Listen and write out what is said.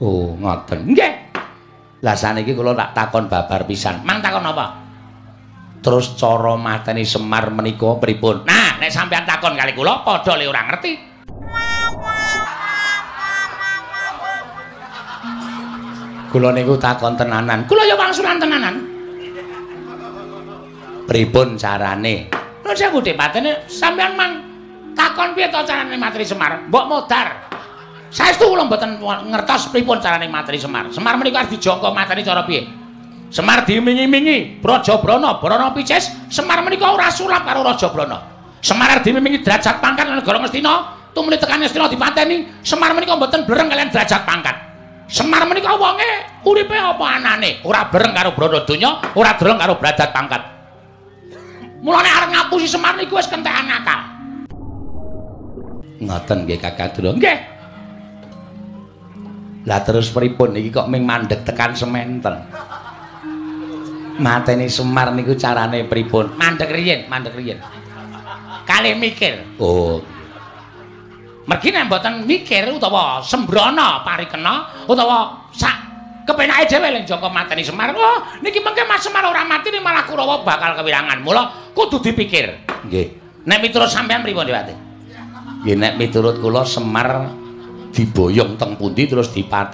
Oh, ngoten. Nggih. Lah saniki kula tak takon babar pisan. Mang takon apa? Terus cara mateni Semar menika pripun? Nah, nek sampean takon kali kula padha le ora ngerti. Kula niku takon tenanan. Kula ya wangsulan tenanan. Pripun carane? Lha sewu Dipatene sampean mang takon piye to carane mateni Semar? Mbok modar. Saestu kula mboten ngertos pripun carane mateni Semar. Semar menika arep dijangka mateni cara piye? Semar dimingi-mingi Braja Brana, Brana picis, Semar menika ora sulap karo Raja Brana. Semar arep dimingi derajat pangkat negara Ngastina, tumuli tekan Ngastina dipateni. Semar menika mboten breng kalian derajat pangkat. Semar menika wonge uripe apa anane, ora breng karo brana donya, ora dreng karo derajat pangkat. Mulane arep ngapusi Semar niku wis kentekan akal. Ngoten nggih Kakang Dura. Nggih. Lah terus pripun iki kok ming mandeg tekan sementen? Mateni Semar niku carane pripun? Mandeg riyin, mandeg riyin. Kalih mikir. Oh. Mergi nek mboten mikir utawa sembrono parikena utawa sak kepenake dhewe lek jangka mateni Semar. Oh, niki mengke Mas Semar ora mati ning malah Kurawa bakal kewirangan. Mula kudu dipikir. Nggih. Nek miturut sampean pripun, Dewati? Nggih, nek miturut kula Semar diboyong teng pundi terus dipateni.